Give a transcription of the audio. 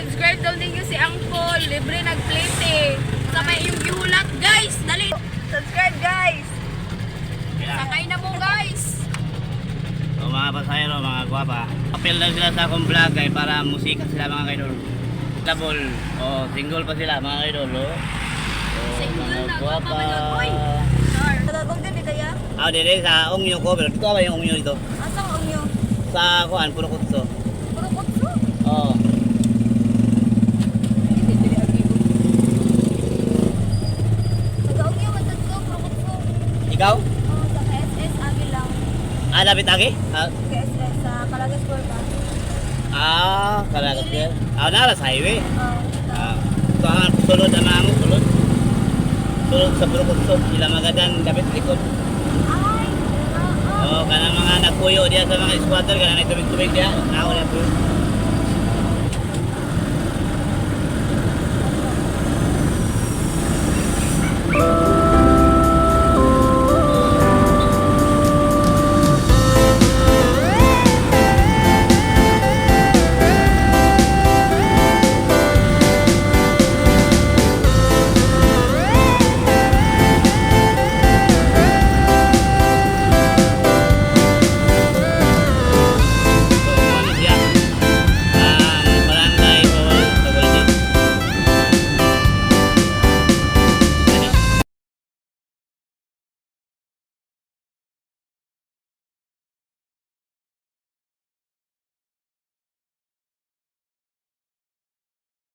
I-subscribe daw ninyo si Angkol. Libre nagplate eh. Sa may iyong gihulat, guys. Dali. Subscribe, guys! Sakay na mo, guys. So mga pasahero, mga gwapa. Appeal lang sila sa akong vlog ay para musika sila, mga kaidol. Double. Oh, single pa sila, mga kaidol, oh. Oh, Single mga na, gwapa. gwapa man yun, oy. Tagagong din, di kaya? Ah, dire sa Ongyo ko, pero dito ba yung Ongyo dito? Asa ang ungyo? Sa kuan, Puro Kutso. Puro kutso. Oh. Taga-ungyo, man ko, puro kutso. Ikaw? Oh, sa KSS, agi lang. Ah, lapit agi? Ah, KSS, sa Calagas Square ba? Ah, Calagas Square. Ah, nara sa highway. Oh, dito. Ah, ito ang sulod ang mga sulod. Sulod sa Puro Kutso, ila Magadan, dapat likod. Ay! Ah, ah. Oh, kanang mga nagpuyo diya sa mga squatter, kanang nagtubig-tubig diya. Nao na puyo.